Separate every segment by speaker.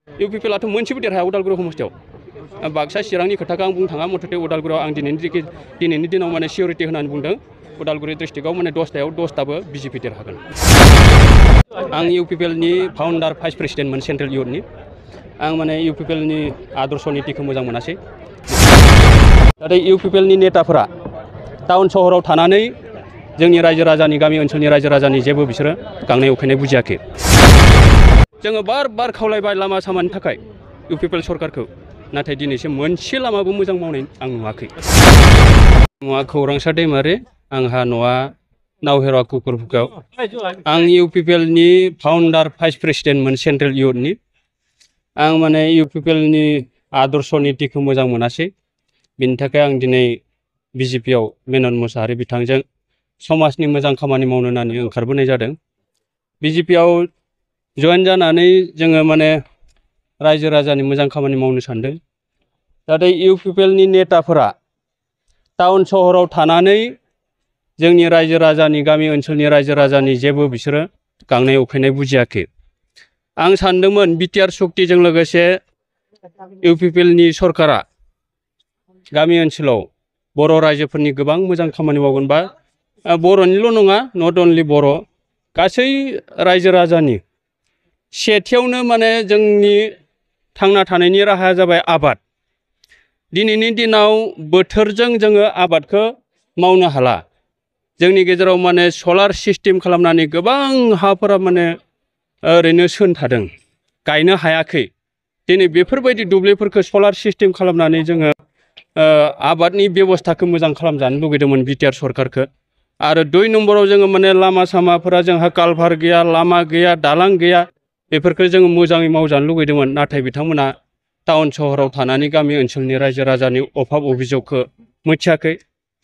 Speaker 1: इउपिपिएलआथ' मोनसेबो देरहाया उदालगुरि समस्थियाव बाक्सा चिरांनि खोथाखौ आं बुंनो थाङा मथथे उदालगुरियाव आं दिनैनि दिनाव माने सिउरिटि होनानै बुंदों उदालगुरि डिस्ट्रिक्टआव माने 10टायाव 10टाबो बिजेपि देरहागोन आं इउपिपिएलनि फाउन्डार भाइस प्रेसिडेन्टमोन सेन्ट्रेल इउथनि आं माने इउपिपिएलनि आदर्श नीतिखौ मोजां मोनासै नाथाय इउपिपिएलनि नेताफोरा टाउन सहराव थानानै जोंनि रायजो राजानि गामि ओनसोलनि रायजो राजानि जेबो बिसोरो गांनाय उखैनाय बुजियाखै जोङो बार खावलायबाय लामा सामानि थाखाय इउपिपिएल सरकारखौ नाथाय दिनैसिम मोनसे लामाबो मोजां मावनाय आं नुवाखै मुङा खौरांसा दैमारि आंहा न'आ नावहेरा कुकुरफुगाव आं इउपिपिएलनि फाउन्डार भाइस प्रेसिडेन्टमोन सेन्ट्रेल इउथनि आं माने इउपिपिएलनि आदर्श नीतिखौ मोजां मोनासै बिनि थाखाय आं दिनै बिजेपिआव मेनन मोसाहारि बिथांजों समाजनि मोजां खामानि मावनो होननानै ओंखारबोनाय जादों बिजेपिआव जइन जानानै जोङो माने रायजो राजानि मोजां खामानि मावनो सानदों नाथाय इउपिपिएलनि नेताफोरा टाउन सहराव थानानै जोंनि रायजो राजानि गामि ओनसोलनि रायजो राजानि जेबो बिसोरो गांनाय उखैनाय बुजियाखै आं सानदोंमोन बिटिआर शक्तिजों लोगोसे इउपिपिएलनि सरकारा गामि ओनसोलाव बर' रायजोफोरनि गोबां मोजां खामानि मावगोन बा बर'निल' नङा नट अनलि बर' गासै रायजो राजानि सेथियावनो माने जोंनि थांना थानायनि राहाया जाबाय आबाद दिनैनि दिनाव बोथोरजों जोङो आबादखौ मावनो हाला जोंनि गेजेराव माने सलार सिस्टेम खालामनानै गोबां हाफोरा माने ओरैनो सोन थादों गायनो हायाखै दिनै बेफोरबायदि दुब्लिफोरखौ सलार सिस्टेम खालामनानै जोङो आबादनि बेबस्थाखौ मोजां खालामजानो लुगैदोंमोन बिटिआर सरकारखौ आरो 2 नम्बराव जोङो माने लामा सामाफोरा जोंहा कालभार गैया लामा गैया दालां गैया बेफोरखौ जोङो मोजाङै मावजानो लुगैदोंमोन नाथाय बिथांमोना टाउन सहराव थानानै गामि ओनसोलनि रायजो राजानि अभाब अभियोगखौ मिथियाखै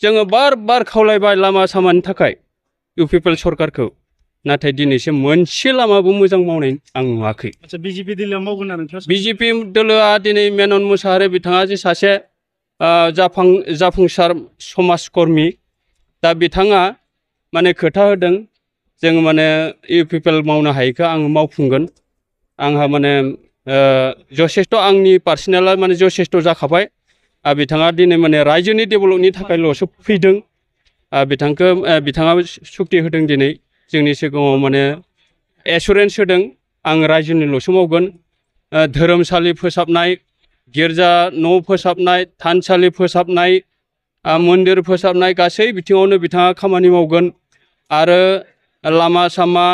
Speaker 1: जोङो बार खावलायबाय लामा सामानि थाखाय इउपिपिएल सरकारखौ नाथाय दिनैसिम मोनसे लामाबो मोजां मावनाय आं नुवाखै
Speaker 2: बिजेपि दोलोआ मावगोन आरो
Speaker 1: बिजेपि दोलोआ दिनै मेनन मोसाहारि बिथाङा जे सासे जाफुंसार समाजकर्मी दा बिथाङा माने खोथा होदों जों माने इउपिपिएल मावनो हायैखौ आं मावफुंगोन आंहा माने जथेस्थ' आंनि पार्सनेला माने जथेस्थ' जाखाबाय बिथाङा दिनै माने रायजोनि डेभेलपनि थाखायल'सो फैदों बिथाङा सुक्ति होदों दिनै जोंनि सिगाङाव माने एसुरेन्स होदों आं रायजोनिल'सो मावगोन धोरोमसालि फोसाबनाय गिर्जा न' फोसाबनाय थानसालि फोसाबनाय मन्दिर फोसाबनाय गासै बिथिङावनो बिथाङा खामानि मावगोन आरो लामा सामा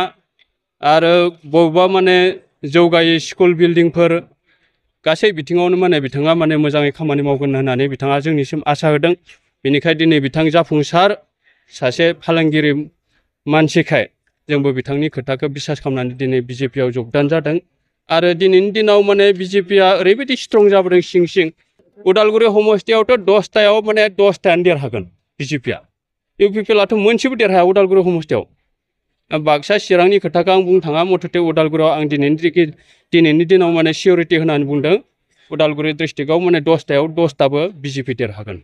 Speaker 1: आरो बबेबा माने जौगायै स्कुल बिल्डिंफोर गासै बिथिङावनो माने बिथाङा माने मोजाङै खामानि मावगोन होननानै बिथाङा जोंनिसिम आसा होदों बेनिखायनो दिनै बिथां जाफुंसार सासे फालांगिरि मानसिखाय जोंबो बिथांनि खोथाखौ बिसास खालामनानै दिनै बिजेपिआव जगदान जादों आरो दिनैनि दिनाव माने बिजेपिआ ओरैबायदि स्ट्रं जाबोदों सिं उदालगुरि समस्थियावथ' 10टायाव माने 10टायानो देरहागोन बिजेपिआ इउपिपिएलआथ' मोनसेबो देरहाया उदालगुरि समस्थियाव बाक्सा चिरांनि खोथाखौ आं बुंनो थाङा मथथे उदालगुरियाव आं दिनैनि दिनाव माने सिउरिटि होनानै बुंदों उदालगुरि डिस्ट्रिक्टआव माने 10टायाव 10टाबो बिजेपि देरहागोन